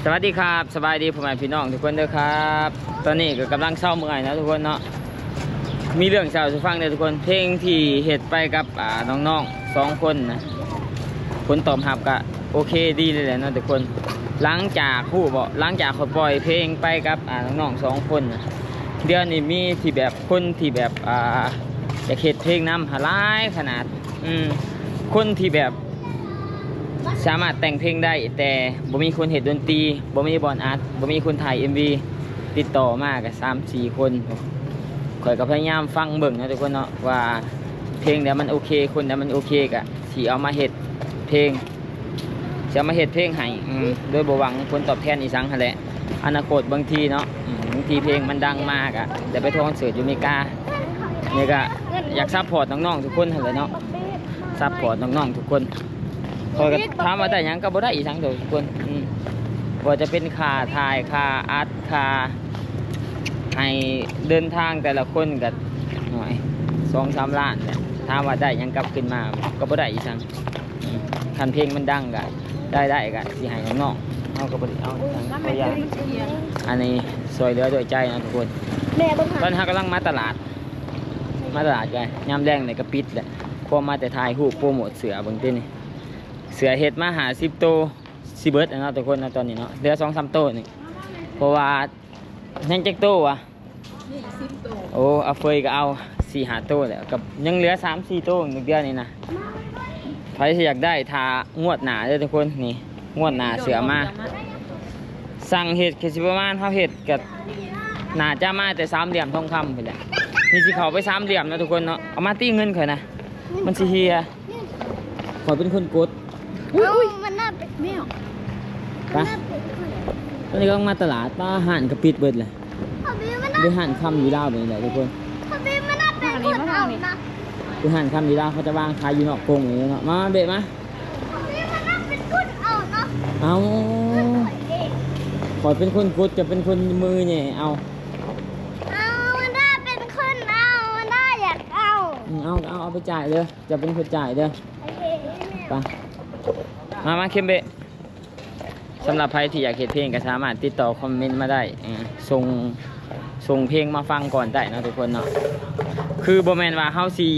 ສະຫວັດດີຄັບ ສະບາຍດີພໍ່ແມ່ພີ່ນ້ອງທຸກຄົນເດີຄັບ. ຕອນນີ້ກໍກຳລັງເຊົາເມື່ອຍເນາະທຸກຄົນເນາະ. ມີເລື່ອງເລົ່າສູ່ຟັງເດີທຸກຄົນ. ເພງທີ່ເຮັດໄປກັບ ອ່າ ນ້ອງໆສອງຄົນນະ ຜົນຕອບຮັບກະໂອເຄດີເລີຍແຫຼະເນາະທຸກຄົນ. ຫຼັງຈາກ ຮູ້ບໍ່ ຫຼັງຈາກຂ້ອຍປ່ອຍເພງໄປກັບ ອ່າ ນ້ອງໆສອງຄົນນະ ດຽວນີ້ມີທີ່ແບບ ຄົນທີ່ແບບ ອ່າ ຢາກເຮັດເພງນຳຫັ້ນຫຼາຍຂະໜາດ. ອືມ ຄົນທີ່ແບບ ສາມາດແຕ່ງເພງໄດ້ ແຕ່ບໍ່ມີຄົນເຮັດດົນຕີ ບໍ່ມີບ່ອນອັດ ບໍ່ມີຄົນຖ່າຍເອັມວີ ຕິດຕໍ່ມາກໍສາມສີ່ຄົນ. ຂ້ອຍກໍພະຍາຍາມຟັງເບິ່ງເນາະທຸກຄົນເນາະ ວ່າເພງໃດມັນໂອເຄ ຄົນໃດມັນໂອເຄ ກໍຊິເອົາມາເຮັດເພງ ຊິເອົາມາເຮັດເພງໃຫ້ ອືມ ໂດຍບໍ່ຫວັງຜົນຕອບແທນອີ່ຫຍັງຫັ້ນແຫຼະ. ອະນາຄົດບາງທີເນາະ ອືມ ບາງທີເພງມັນດັງມາ ກໍໄດ້ໄປທັວຄອນເສີດຢູ່ອາເມລິກາ ນີ້ກໍຢາກຊັບພອດນ້ອງໆທຸກຄົນຫັ້ນແຫຼະເນາະ ຊັບພອດນ້ອງໆທຸກຄົນ. ຂ້ອຍກໍຖາມວ່າໄດ້ຫຍັງ ກໍບໍ່ໄດ້ອີ່ຫຍັງດອກທຸກຄົນ. ອືມ ບໍ່ວ່າຈະເປັນຄ່າຖ່າຍ ຄ່າອັດ ຄ່າໃຫ້ເດີນທາງແຕ່ລະຄົນກໍ ໂອ້ຍ ສອງສາມລ້ານແຫຼະ. ຖາມວ່າໄດ້ຫຍັງກັບຄືນມາ ກໍບໍ່ໄດ້ອີ່ຫຍັງ. ອືມ ຄັນເພງມັນດັງກໍ ລາຍໄດ້ກໍຊິໃຫ້ນ້ອງໆ ເຮົາກໍບໍ່ໄດ້ເອົາຫຍັງ ເພາະວ່າອັນນີ້ຊ່ວຍເຫຼືອດ້ວຍໃຈນະທຸກຄົນ. ຕອນນີ້ເຮົາກຳລັງມາຕະຫຼາດ ມາຕະຫຼາດກໍຍາມແລງນີ້ກໍປິດແຫຼະ ພວກມາແຕ່ຖ່າຍຮູບໂປຣໂມດເສື້ອເບິ່ງຕິນີ້. ເສື້ອເຮັດມາຫ້າສິບໂຕ ຊິເບິດແລ້ວເນາະທຸກຄົນເນາະ ຕອນນີ້ເນາະ ເຫຼືອສອງສາມໂຕນີ້ ເພາະວ່າຍັງຈັກໂຕວະ ໂອ້ ອາເຟີຍກໍເອົາສີ່ຫ້າໂຕແລ້ວ ກໍຍັງເຫຼືອສາມສີ່ໂຕໜຶ່ງເດືອນນີ້ນະ. ໃຜຊິຢາກໄດ້ ຖ້າງວດໜ້າເດີທຸກຄົນ. ນີ້ງວດໜ້າເສື້ອມາ ສັ່ງເຮັດກໍຊິປະມານ ເຮົາເຮັດກໍໜ້າຈະມາແຕ່ສາມຫຼ່ຽມທອງຄຳພຸ້ນແຫຼະ. ນີ້ຊິເຂົ້າໄປສາມຫຼ່ຽມນະທຸກຄົນເນາະ. ເອົາມາຕີເງິນຂ້ອຍນະ ມັນຊິເຫ່ຍ. ຂ້ອຍເປັນຄົນກົດ. ເອົ້າ ມັນໜ້າເປັນແມວ ໄປ ມັນໜ້າເປັນຄົນ. ຕອນນີ້ກຳລັງມາຕະຫຼາດ ປ້າ ຮ້ານກໍປິດເບິດແຫຼະ. ເຂົາເປັນ ມັນໜ້າ ເປັນຮ້ານຄຳຢູ່ລາວແບບນີ້ແຫຼະທຸກຄົນ. ເຂົາເປັນ ມັນໜ້າເປັນຄົນເອົານະ ເປັນຮ້ານຄຳຢູ່ລາວ ເຂົາຈະວາງຂາຍຢູ່ນອກກົງນີ້ເນາະ. ມາເບະມາ ເຂົາເປັນ ມັນໜ້າເປັນຄົນເອົານະ. ເອົາ ຂ້ອຍເປັນຄົນກົດ ຈະເປັນຄົນມືແຫຍ່ເອົາ. ເອົາ ມັນໜ້າເປັນຄົນເອົາ ມັນໜ້າຢາກເອົາ. ອືມ ເອົາ ເອົາ ເອົາໄປຈ່າຍເດີ ຈະເປັນຄົນຈ່າຍເດີ. ໂອເຄ ໄປ ມາ ມາ ເຄັມເບະ. ສຳລັບໃຜທີ່ຢາກເຮັດເພງກໍສາມາດຕິດຕໍ່ຄອມເມັນມາໄດ້ ເອີ ສົ່ງ ສົ່ງເພງມາຟັງກ່ອນໄດ້ເນາະທຸກຄົນເນາະ. ຄືບໍ່ແມ່ນວ່າເຮົາຊິ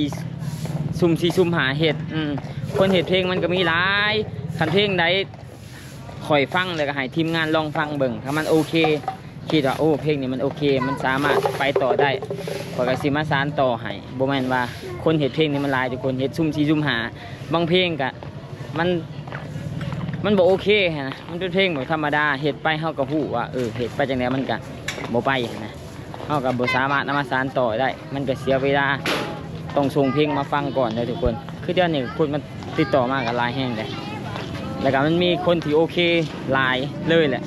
ສຸ່ມສີ່ສຸ່ມຫ້າເຮັດ ອືມ ຄົນເຮັດເພງມັນກໍມີຫຼາຍ. ຄັນເພງໃດຂ້ອຍຟັງແລ້ວກໍໃຫ້ທີມງານລອງຟັງເບິ່ງ ຖ້າມັນໂອເຄ ຄິດວ່າ ໂອ້ ເພງນີ້ມັນໂອເຄ ມັນສາມາດໄປຕໍ່ໄດ້, ຂ້ອຍກໍຊິມາສານຕໍ່ໃຫ້. ບໍ່ແມ່ນວ່າຄົນເຮັດເພງນີ້ມັນຫຼາຍທຸກຄົນ, ເຮັດຊຸ່ມສີ່ຊຸ່ມຫ້າ, ບາງເພງກໍ ມັນ ມັນບໍ່ໂອເຄຫັ້ນນະ, ມັນເປັນເພງແບບທຳມະດາ, ເຮັດໄປເຮົາກໍຮູ້ວ່າ ເອີ ເຮັດໄປຈັ່ງໃດມັນກໍບໍ່ໄປຫັ້ນນະ, ເຮົາກໍບໍ່ສາມາດນຳມາສານຕໍ່ໄດ້, ມັນກໍເສຍເວລາ, ຕ້ອງສົ່ງເພງມາຟັງກ່ອນເດີທຸກຄົນ. ຄືດຽວນີ້ຄົນມາຕິດຕໍ່ມາກໍຫຼາຍແຮງເດ້, ແລ້ວກໍມັນມີຄົນທີ່ໂອເຄຫຼາຍເລີຍແຫຼະ.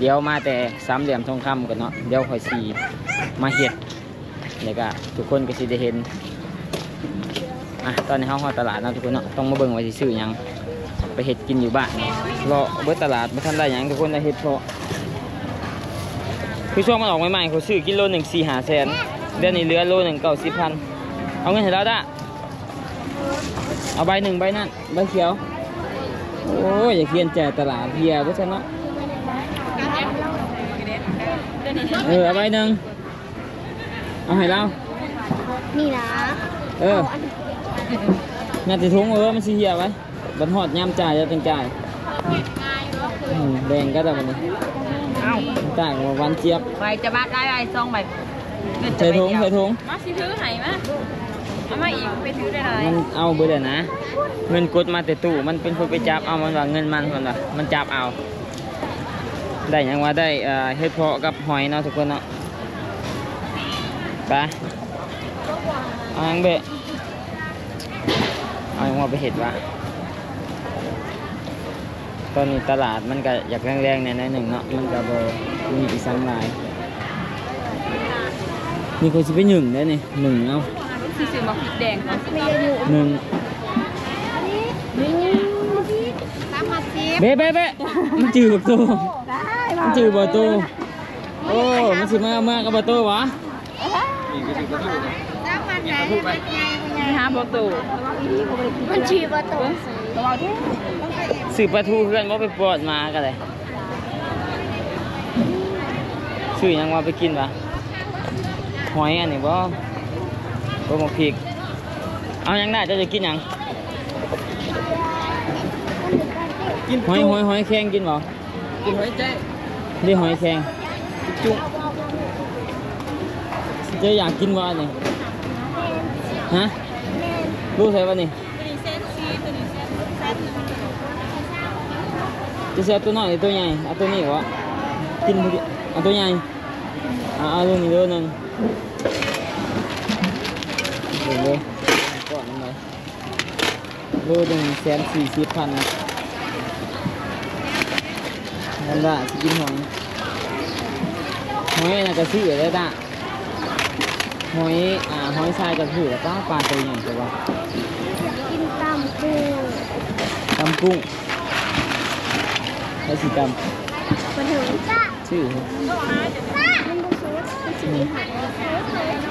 ດຽວມາແຕ່ສາມຫຼ່ຽມທອງຄຳກ່ອນເນາະ, ດຽວຂ້ອຍຊິມາເຮັດ ແລ້ວກະທຸກຄົນກໍຊິໄດ້ເຫັນ. ອ່ະ ຕອນນີ້ເຮົາຮອດຕະຫຼາດເນາະທຸກຄົນເນາະ, ຕ້ອງມາເບິ່ງວ່າຊິຊື້ຫຍັງໄປເຮັດກິນຢູ່ບ້ານ. ເລາະເບິດຕະຫຼາດບໍ່ທັນໄດ້ຫຍັງທຸກຄົນ, ໄດ້ເຫັດເພາະ. ຄືຊ່ວງມັນອອກໃໝ່ໆ ຂ້ອຍຊື້ກິໂລໜຶ່ງສີ່ຫ້າແສນ, ດຽວນີ້ເຫຼືອໂລໜຶ່ງເກົ້າສິບພັນ. ເອົາເງິນໃຫ້ລາວດາ. ເອົາໃບໜຶ່ງ ໃບນັ້ນ ໃບຂຽວ. ໂອ້ຍ ຢາກຮຽນຈ່າຍຕະຫຼາດເຫື່ອວ່າຊັ້ນເນາະ. ເອີ ເອົາໃບໜຶ່ງ ເອົາໃຫ້ລາວ. ນີ້ນະ. ເອີ ເອົາອັນ ຍັດໃສ່ຖົງ ເອີ ມັນຊິເຫື່ອໄວ້, ບັດຮອດຍາມຈ່າຍແລ້ວຈັ່ງຈ່າຍ. ອືມ ແບ່ງກັນແລ້ວບັດນີ້. ເອົ້າ ຕ່າງວ່າຫວານຈຽບ. ໃບຈະບາດຫຼາຍໃບ ສອງໃບ. ໃສ່ຖົງ ໃສ່ຖົງ. ມາຊິຖືໃຫ້ມາ. ເອົາມາອີກ ໄປຖືໄດ້ຫຼາຍ. ມັນເອົາເບິດແລ້ວນະ, ເງິນກົດມາແຕ່ຕູ້, ມັນເປັນຜູ້ໄປຈັບເອົາ, ມັນວ່າເງິນມັນ, ມັນວ່າມັນຈັບເອົາ. ໄດ້ຫຍັງວ່າໄດ້ ເອີ ເຫັດເພາະກັບຫອຍເນາະທຸກຄົນເນາະ. ໄປ ເອົາຫຍັງເບະ? ເອົາຫຍັງວ່າໄປເຮັດວະ? ຕອນນີ້ຕະຫຼາດມັນກະຢາກແລງໆແດ່ໜ້ອຍໜຶ່ງເນາະ, ມັນກະບໍ່ມີອີ່ຫຍັງຫຼາຍ. ນີ້ຂ້ອຍຊິໄປໜຶ້ງໄດ໋ນີ້, ໜຶ້ງເອົາ. ຊິຊື້ໝາກພິກແດງກ່ອນ. ໜຶ້ງ ສາມພັນສິບ. ເບະ ເບະ ເບະ. ມັນຈື່ບັກໂຕ. ມັນຈື່ບໍ່ໂຕ? ໂອ້ ມັນຊິມາ ມາກັບບໍ່ໂຕຫວາ? ສາມພັນໃດ ມັນໃຫຍ່ບໍ່ໃຫຍ່? ຫາບໍ່ໂຕ. ມັນຈື່ບໍ່ໂຕ. ຊື້ປາທູເຮືອນບໍ່ໄປປ້ອນໝາກໍໄດ້. ຊື້ຫຍັງວ່າໄປກິນຫວາ? ຫອຍອັນນີ້ບໍ່? ບໍ່ ໝາກພິກ. ເອົາຫຍັງນະ? ເຈົ້າຈະກິນຫຍັງ? ກິນ ຫອຍ ຈຸ ຫອຍ ຫອຍແຄງກິນບໍ່? ກິນຫອຍແຈ້ ນີ້ຫອຍແຄງ ຈຸ. ເຈົ້າຢາກກິນບໍ່ອັນນີ້? ຮະ? ໂລເທົ່າໃດວະນີ້? ໂຕນີ້ແສນສີ່ ໂຕນີ້ແສນ ແສນໜຶ່ງ. ຈະຊິເອົາໂຕນ້ອຍຫຼືໂຕໃຫຍ່? ເອົາໂຕນີ້ບໍ່? ກິນ ເອົາໂຕໃຫຍ່. ເອົາ ເອົາໂລນີ້ໂລໜຶ່ງ. ເບິ່ງເດີ ກ້ອນມັນເລີຍ ໂລໜຶ່ງແສນສີ່ສິບພັນ. ນັ້ນລະ ຊິກິນຫອຍ ຫອຍນັ້ນກະຊື້ແລ້ວລະ. ຫອຍ ອ່າ ຫອຍຊາຍກະຖືກແລ້ວ. ປາ ປາໂຕໃຫຍ່ແທ້ວ່າ. ກິນຕຳກຸ້ງ ຕຳກຸ້ງ. ໃຜຊິຕຳ? ປາເຖິງ ຊື້ ມັນບໍ່ສຸກ ມັນຊິໄປຫາ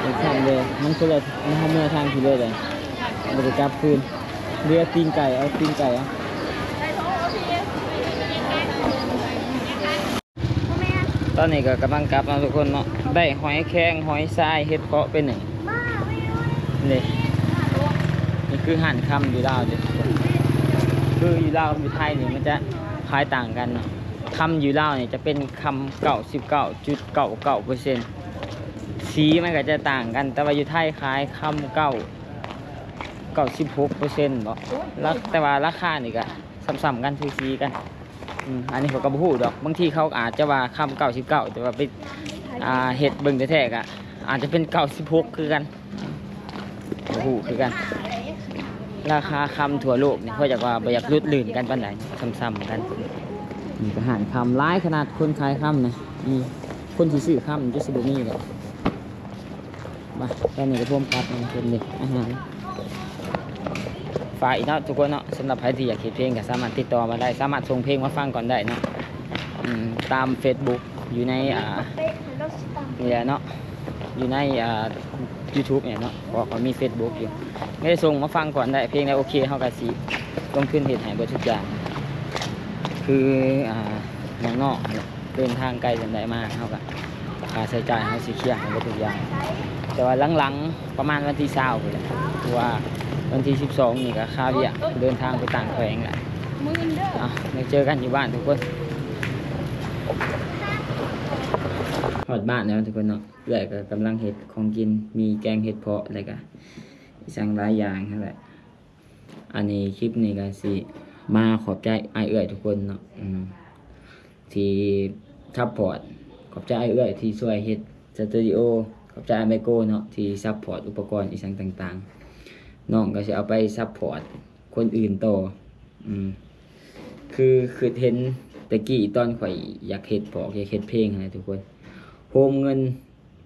ໄປທາງເດີ ມັນຄົນລະ ມັນ ເຮົາເມືອທາງທີ່ເດີເລີຍ ບໍ່ໄດ້ກັບຄືນ. ເຫຼືອຕີນໄກ່ ເອົາຕີນໄກ່ເອົາ. ຕອນນີ້ກໍກຳລັງກັບເນາະທຸກຄົນເນາະ. ໄດ້ຫອຍແຄງ ຫອຍຊາຍ ເຫັດເຜາະໄປໜຶ່ງ. ນີ້ ນີ້ຄືຮ້ານຄຳຢູ່ລາວເດ້. ຄືຢູ່ລາວກັບຢູ່ໄທນີ້ມັນຈະຂາຍຕ່າງກັນເນາະ. ຄຳຢູ່ລາວນີ້ຈະເປັນຄຳເກົ້າສິບເກົ້າຈຸດເກົ້າເກົ້າເປີເຊັນ ສີມັນກໍຈະຕ່າງກັນ. ແຕ່ວ່າຢູ່ໄທຂາຍຄຳເກົ້າ ເກົ້າສິບຫົກເປີເຊັນບໍ ລະ ແຕ່ວ່າລາຄານີ້ກໍສ່ຳໆກັນ ສູສີກັນ. ອືມ ອັນນີ້ຂ້ອຍກໍບໍ່ຮູ້ດອກ ບາງທີເຂົາອາດຈະວ່າຄຳເກົ້າສິບເກົ້າ ແຕ່ວ່າໄປ ອ່າ ເຮັດເບິ່ງແທ້ໆ ກໍອາດຈະເປັນເກົ້າສິບຫົກຄືກັນ ບໍ່ຮູ້ຄືກັນ. ລາຄາຄຳທົ່ວໂລກນີ້ ເຂົາຢາກວ່າບໍ່ຢາກຫຼຸດລື່ນກັນປານໃດ ສ່ຳໆກັນ. ນີ້ກໍຮ້ານຄຳຫຼາຍຂະໜາດ ຄົນຂາຍຄຳນະ. ອືມ ຄົນທີ່ຊື້ຄຳຈົນຊິບໍ່ມີແລ້ວ. ມາ ຕອນນີ້ກໍພວມກັບເພິ່ນເດ້ ອາຫານ. ຝາກອີກເນາະທຸກຄົນເນາະ ສຳລັບໃຜທີ່ຢາກເຮັດເພງກໍສາມາດຕິດຕໍ່ມາໄດ້ ສາມາດສົ່ງເພງມາຟັງກ່ອນໄດ້ເນາະ. ອືມ ຕາມເຟສບຸກ ຢູ່ໃນ ອ່າ ນີ້ແຫຼະເນາະ ຢູ່ໃນ ອ່າ ຢູທູບນີ້ເນາະ ເພາະວ່າຂ້ອຍມີເຟສບຸກຢູ່ ມີແຕ່ສົ່ງມາຟັງກ່ອນໄດ້. ເພງໃດໂອເຄ ເຮົາກໍຊິລົງທຶນເຮັດໃຫ້ເບິດທຸກຢ່າງ ຄື ອ່າ ເມືອງນອກຫັ້ນແຫຼະ. ເດີນທາງໄກສ່ຳໃດມາ ເຮົາກໍຄ່າໃຊ້ຈ່າຍເຮົາຊິເຄຍໃຫ້ເບິດທຸກຢ່າງ. ແຕ່ວ່າຫຼັງໆ ປະມານວັນທີຊາວພຸ້ນແຫຼະ ເພາະວ່າວັນທີສິບສອງນີ້ກໍຄາວຽກ ເດີນທາງໄປຕ່າງແຂວງແຫຼະ. ເອົາ ໄວ້ເຈີກັນຢູ່ບ້ານທຸກຄົນ. ຮອດບ້ານແລ້ວທຸກຄົນເນາະ ເອື້ອຍກໍກຳລັງເຮັດຂອງກິນ ມີແກງເຫັດເຜາະ ແລ້ວກໍອີ່ຫຍັງຫຼາຍຢ່າງຫັ້ນແຫຼະ. ອັນນີ້ຄລິບນີ້ກໍຊິມາຂອບໃຈອ້າຍເອື້ອຍທຸກຄົນເນາະ ອືມ ທີ່ຊັບພອດ. ຂອບໃຈອ້າຍເອື້ອຍທີ່ຊ່ວຍເຮັດສະຕູດິໂອ, ຂອບໃຈອ້າຍໄມໂກເນາະ ທີ່ຊັບພອດອຸປະກອນອີ່ຫຍັງຕ່າງໆ. ນ້ອງກໍຊິເອົາໄປຊັບພອດຄົນອື່ນຕໍ່. ອືມ ຄືຄິດເຫັນແຕ່ກີ້ຕອນຂ້ອຍຢາກເຮັດພອກ ຢາກເຮັດເພງຫັ້ນນະທຸກຄົນ, ໂຮມເງິນ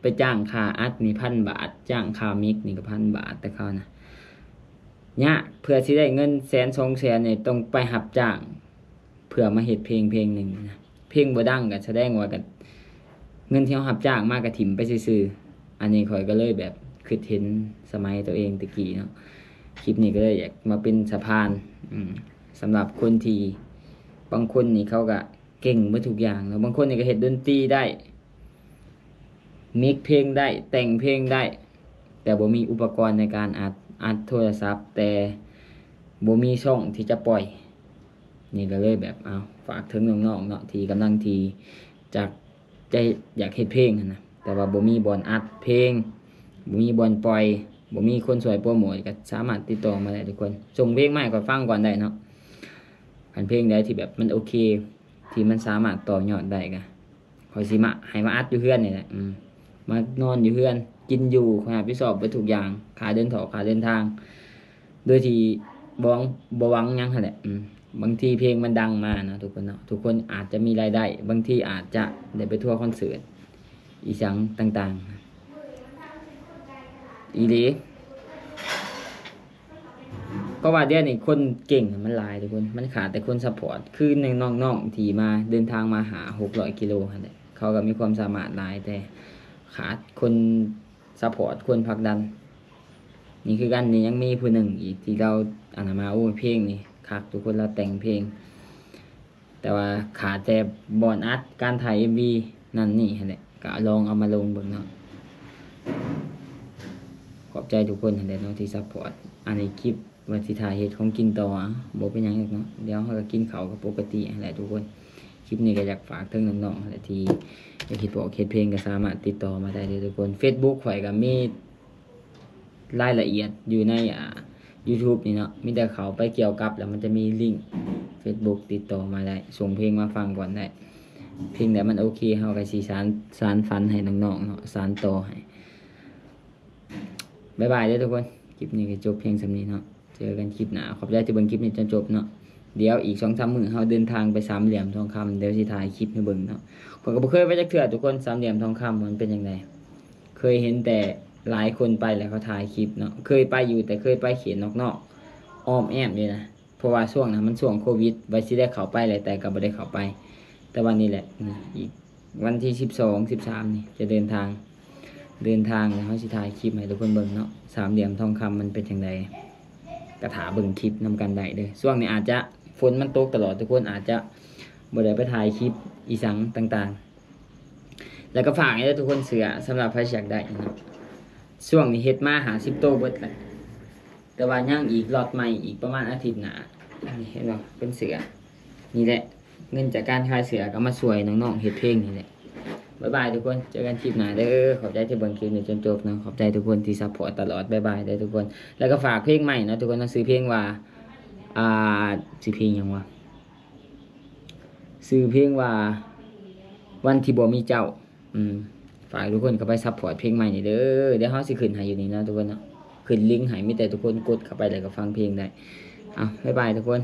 ໄປຈ້າງຄ່າອັດນີ້ພັນບາດ, ຈ້າງຄ່າມິກນີ້ກໍພັນບາດ, ແຕ່ເຂົານະຍາກ ເພື່ອຊິໄດ້ເງິນແສນສອງແສນນີ້ ຕ້ອງໄປຮັບຈ້າງເພື່ອມາເຮັດເພງເພງໜຶ່ງນະ. ເພງບໍ່ດັງກໍສະແດງວ່າ ກໍເງິນທີ່ເຮົາຮັບຈ້າງມາກໍຖິ້ມໄປຊື່ໆ. ອັນນີ້ຂ້ອຍກໍເລີຍແບບຄິດເຫັນສະໄໝຕົວເອງແຕ່ກີ້ເນາະ, ຄລິບນີ້ກໍເລີຍຢາກມາເປັນສະພານ ອືມ ສຳລັບຄົນທີ່ ບາງຄົນນີ້ເຂົາກໍ ເກັ່ງເບິດທຸກຢ່າງເນາະ. ບາງຄົນນີ້ກໍເຮັດດົນຕີໄດ້, ມິກເພງໄດ້, ແຕ່ງເພງໄດ້, ແຕ່ບໍ່ມີອຸປະກອນໃນການອັດ, ອັດໂທລະສັບ ແຕ່ບໍ່ມີຊ່ອງທີ່ຈະປ່ອຍ. ນີ້ກໍເລີຍແບບ ເອົາ ຝາກເຖິງນ້ອງໆເນາະ ທີ່ກຳລັງທີ່ຈະ ຈະຢາກເຮັດເພງຫັ້ນນະ, ແຕ່ວ່າບໍ່ມີບ່ອນອັດເພງ, ບໍ່ມີບ່ອນປ່ອຍ, ບໍ່ມີຄົນຊ່ວຍໂປຣໂມດ, ກໍສາມາດຕິດຕໍ່ມາໄດ້ທຸກຄົນ. ສົ່ງເພງມາໃຫ້ຂ້ອຍຟັງກ່ອນໄດ້ເນາະ. ຄັນເພງໃດທີ່ແບບມັນໂອເຄ ທີ່ມັນສາມາດຕໍ່ຍອດໄດ້ ກໍຂ້ອຍຊິມາ ໃຫ້ມາອັດຢູ່ເຮືອນນີ້ແຫຼະ. ອືມ ມານອນຢູ່ເຮືອນ ກິນຢູ່ ຂ້ອຍຮັບຜິດຊອບເບິດທຸກຢ່າງ, ຄ່າເດີນເຂົ້າ ຄ່າເດີນທາງ ໂດຍທີ່ບໍ່ຫວັງ ບໍ່ຫວັງຫຍັງຫັ້ນແຫຼະ. ອືມ ບາງທີເພງມັນດັງມາເນາະທຸກຄົນເນາະ, ທຸກຄົນອາດຈະມີລາຍໄດ້, ບາງທີອາດຈະໄດ້ໄປທົວຄອນເສີດອີ່ຫຍັງຕ່າງໆ ອີ່ຫຼີ. ເພາະວ່າດຽວນີ້ຄົນເກັ່ງມັນຫຼາຍທຸກຄົນ, ມັນຂາດແຕ່ຄົນຊັບພອດ. ຄືໜຶ່ງນ້ອງໆທີ່ມາ ເດີນທາງມາຫ້າຫົກຮ້ອຍກິໂລຫັ້ນແຫຼະ, ເຂົາກໍມີຄວາມສາມາດຫຼາຍ ແຕ່ຂາດຄົນ ຊັບພອດ ຄົນຜັກດັນ. ນີ້ຄືກັນ ນີ້ຍັງມີຜູ້ໜຶ່ງອີກທີ່ລາວ ອັນນະ ມາ ໂອ້ຍ ເພງນີ້ຄັກທຸກຄົນ, ລາວແຕ່ງເພງ ແຕ່ວ່າຂາດແຕ່ບ່ອນອັດ, ການຖ່າຍເອັມວີ ນັ້ນນີ້ຫັ້ນແຫຼະ. ກະລອງເອົາມາລົງເບິ່ງເນາະ. ຂອບໃຈທຸກຄົນຫັ້ນແຫຼະເນາະທີ່ຊັບພອດ. ອັນນີ້ຄລິບວ່າຊິຖ່າຍເຮັດຂອງກິນຕໍ່ ອະ ບໍ່ເປັນຫຍັງດອກເນາະ. ດຽວເຮົາກະກິນເຂົ້າກະປົກກະຕິຫັ້ນແຫຼະທຸກຄົນ. ຄລິບນີ້ກະຢາກຝາກເຖິງນ້ອງໆຫັ້ນແຫຼະ ທີ່ຢາກເຮັດວອກເຮັດເພງກະສາມາດຕິດຕໍ່ມາໄດ້ເດີ້ທຸກຄົນ. ເຟສບຸກຂ້ອຍກະມີ ລາຍລະອຽດຢູ່ໃນ ອ່າ ຢູທູບນີ້ເນາະ. ມີແຕ່ເຂົ້າໄປກ່ຽວກັບ ແລ້ວມັນຈະມີລິ້ງເຟສບຸກ ຕິດຕໍ່ມາໄດ້ ສົ່ງເພງມາຟັງກ່ອນໄດ້. ເພງໃດມັນໂອເຄ ເຮົາກະຊິສານ ສານຝັນໃຫ້ນ້ອງໆເນາະ ສານຕໍ່ໃຫ້. ບາຍບາຍເດີ້ທຸກຄົນ. ຄລິບນີ້ກະຈົບພຽງສ່ຳນີ້ເນາະ. ເຈີກັນຄລິບໜ້າ. ຂອບໃຈທີ່ເບິ່ງຄລິບນີ້ຈົນຈົບເນາະ. ດຽວອີກສອງສາມມື້ເຮົາເດີນທາງໄປສາມຫຼ່ຽມທອງຄຳ ດຽວຊິຖ່າຍຄລິບໃຫ້ເບິ່ງເນາະ. ຂ້ອຍກະບໍ່ເຄີຍໄປຈັກເທື່ອທຸກຄົນ ສາມຫຼ່ຽມທອງຄຳມັນເປັນຈັ່ງໃດ. ເຄີຍເຫັນແຕ່ຫຼາຍຄົນໄປແລ້ວເຂົາຖ່າຍຄລິບເນາະ. ເຄີຍໄປຢູ່ ແຕ່ເຄີຍໄປເຂດນອກໆ ອ້ອມແອ້ມນີ້ນະ. ເພາະວ່າຊ່ວງນັ້ນມັນຊ່ວງໂຄວິດ ວ່າຊິໄດ້ເຂົ້າໄປແຫຼະ ແຕ່ກະບໍ່ໄດ້ເຂົ້າໄປ. ແຕ່ວ່ານີ້ແຫຼະ ນີ້ອີກ ວັນທີສິບສອງ ສິບສາມນີ້ຈະເດີນທາງ ເດີນທາງແລ້ວເຮົາຊິຖ່າຍຄລິບໃຫ້ທຸກຄົນເບິ່ງເນາະ ສາມຫຼ່ຽມທອງຄຳມັນເປັນຈັ່ງໃດ. ກະຖ້າເບິ່ງຄລິບນຳກັນໄດ້ເດີ້. ຊ່ວງນີ້ອາດຈະ ຝົນມັນຕົກຕະຫຼອດທຸກຄົນ ອາດຈະບໍ່ໄດ້ໄປຖ່າຍຄລິບອີ່ຫຍັງຕ່າງໆ. ແລ້ວກະຝາກໃຫ້ເດີ້ທຸກຄົນ ເສື້ອສຳລັບໃຜຊິຢາກໄດ້ເນາະ. ຊ່ວງນີ້ເຮັດມາຫ້າສິບໂຕເບິດແລ້ວ ແຕ່ວ່າຍັງອີກລັອດໃໝ່ອີກປະມານອາທິດໜ້າ. ນີ້ເຫັນບໍ່ ເປັນເສື້ອ ນີ້ແຫຼະ ເງິນຈາກການຂາຍເສື້ອກະມາຊ່ວຍນ້ອງໆເຮັດເພງນີ້ແຫຼະ. ບາຍບາຍທຸກຄົນ ເຈີກັນຄລິບໜ້າເດີ້. ຂອບໃຈທີ່ເບິ່ງຄລິບນີ້ຈົນຈົບເນາະ. ຂອບໃຈທຸກຄົນທີ່ຊັບພອດຕະຫຼອດ. ບາຍບາຍເດີ້ທຸກຄົນ. ແລ້ວກະຝາກເພງໃໝ່ເນາະທຸກຄົນເນາະ ຊື່ເພງວ່າ ອ່າ ຊື່ເພງຫຍັງວະ ຊື່ເພງວ່າ ວັນທີ່ບໍ່ມີເຈົ້າ. ອືມ ຝາກທຸກຄົນເຂົ້າໄປຊັບພອດເພງໃໝ່ນີ້ເດີ້. ດຽວເຮົາຊິຂຶ້ນໃຫ້ຢູ່ນີ້ເນາະທຸກຄົນເນາະ ຂຶ້ນລິ້ງໃຫ້ ມີແຕ່ທຸກຄົນກົດເຂົ້າໄປແລ້ວກະຟັງເພງໄດ້. ເອົາ ບາຍບາຍທຸກຄົນ.